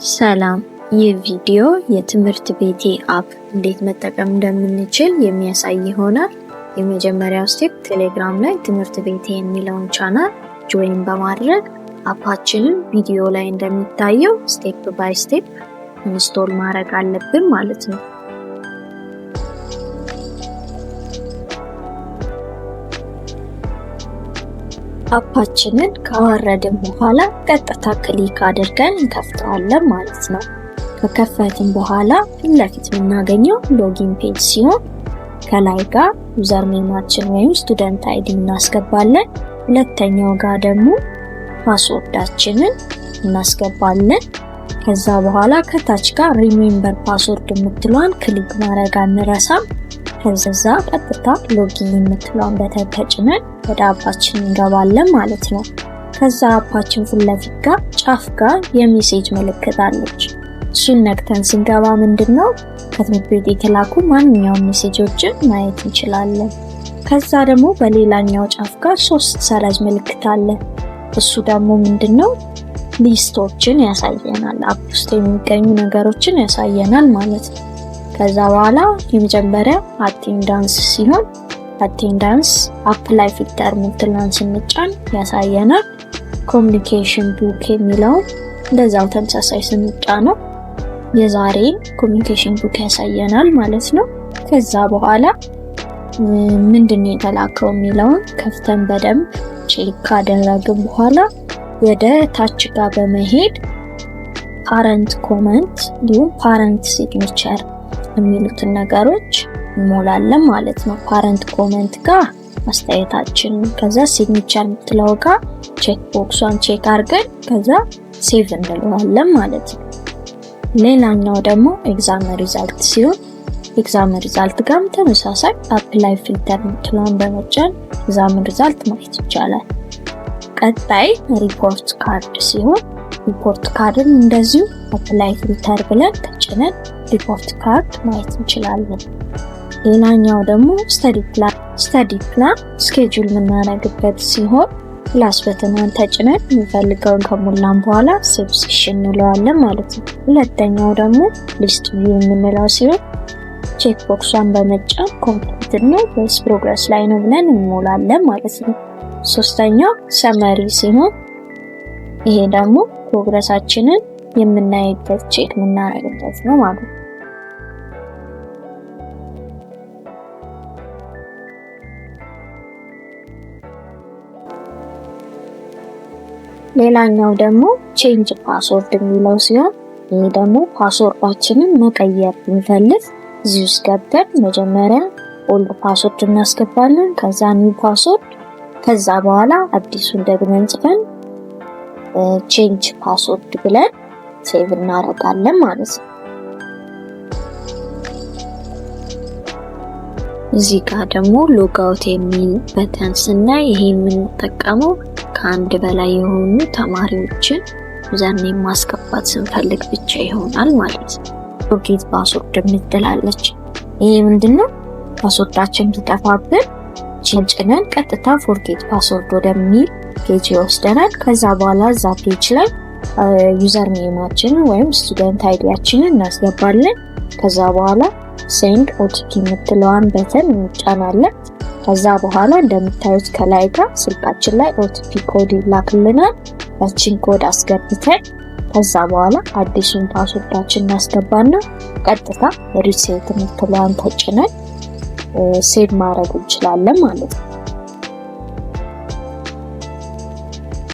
ሰላም፣ ይህ ቪዲዮ የትምህርት ቤቴ app እንዴት መጠቀም እንደምንችል የሚያሳይ ይሆናል። የመጀመሪያው step ቴሌግራም ላይ ትምህርት ቤቴ የሚለውን channel join በማድረግ app ኣችንን ቪዲዮ ላይ እንደሚታየው step by step install ማድረግ አለብን ማለት ነው። App ኣችንን ካወረድን በኋላ ቀጥታ click አድርገን እንከፍተዋለን ማለት ነው። ከከፈትን በኋላ ፊት ለፊት የምናገኘው login page ሲሆን ከላይ ጋር username ኣችን ወይም student ID እናስገባለን። ሁለተኛው ጋር ደግሞ password ኣችንን እናስገባለን። ከዛ በኋላ ከታች ጋር remember password የምትለዋን click ማድረግ አንረሳም። ከዛ ቀጥታ login የምትለዋን button ተጭነን ወደ app ኣችን እንገባለን ማለት ነው። ከዛ app ኣችን ፊት ለፊት ጋር ጫፍ ጋር የ message ምልክት አለች። እሱን ነክተን ስንገባ ምንድነው ከትምህርት ቤት የተላኩ ማንኛውም ሜሴጆችን ማየት እንችላለን። ከዛ ደግሞ በሌላኛው ጫፍ ጋር ሶስት ሰረዝ ምልክት አለ። እሱ ደግሞ ምንድነው list ኦችን ያሳየናል። App ውስጥ የሚገኙ ነገሮችን ያሳየናል ማለት ነው። ከዛ በኋላ የመጀመሪያ attendance ሲሆን attendance apply filter የምትለዋን ስንጫን ያሳየናል። Communication book የሚለውን እንደዛው ተመሳሳይ ስንጫነው የዛሬ communication book ያሳየናል ማለት ነው። ከዛ በኋላ ምንድነው የተላከው የሚለውን ከፍተን በደንብ check ካደረግን በኋላ ወደ ታች ጋር በመሄድ parent comment እንዲሁም parent signature የሚሉትን ነገሮች እንሞላለን ማለት ነው። Parent comment ጋር አስተያየታችን፣ ከዛ signature የምትለው ጋር check box ኧን check አድርገን ከዛ save እንለዋለን ማለት ነው። ሌላኛው ደግሞ exam result ሲሆን exam result ጋርም ተመሳሳይ apply filter የምትለውን በመጫን exam result ማየት ይቻላል። ቀጣይ report card ሲሆን report card ን እንደዚሁ apply filter ብለን ተጭነን report card ማየት እንችላለን። ሌላኛው ደግሞ study plan schedule የምናደርግበት ሲሆን plus button ኗን ተጭነን የምንፈልገውን ከሞላን በኋላ save session እንለዋለን ማለት ነው። ሁለተኛው ደግሞ list view የምንለው ሲሆን check box ኧን በመጫን complete ነው ወይስ progress ላይ ነው ብለን እንሞላለን ማለት ነው። ሶስተኛው summary ሲሆን ይሄ ደግሞ progress ኣችንን የምናይበት check የምናደርግበት ነው ማለት ነው። ሌላኛው ደግሞ change password የሚለው ሲሆን ይሄ ደግሞ password ኣችንን መቀየር ብንፈልግ እዚህ ውስጥ ገብተን መጀመሪያ old password እናስገባለን። ከዛ new password፣ ከዛ በኋላ አዲሱን ደግመን ጽፈን change password ብለን save እናደርጋለን ማለት ነው። እዚህ ጋር ደግሞ logout የሚል button ስናይ ይሄ የምንጠቀመው ከአንድ በላይ የሆኑ ተማሪዎችን username ማስገባት ስንፈልግ ብቻ ይሆናል ማለት ነው። Forget password የምትላለች። ይሄ ምንድነው? Password ኣችን ቢጠፋብን ጭነን ቀጥታ forget password ወደሚል page ይወስደናል። ከዛ በኋላ እዛ page ላይ username ኣችንን ወይም student ID ያችንን እናስገባለን። ከዛ በኋላ send OTP የምትለዋን button እንጫናለን። ከዛ በኋላ እንደምታዩት ከላይ ጋር ስልካችን ላይ OTP code ይላክልናል። ያችን ኮድ አስገብተን ከዛ በኋላ አዲሱን password ኣችን እናስገባና ቀጥታ reset የምትለዋን ተጭነን save ማድረግ እንችላለን ማለት ነው።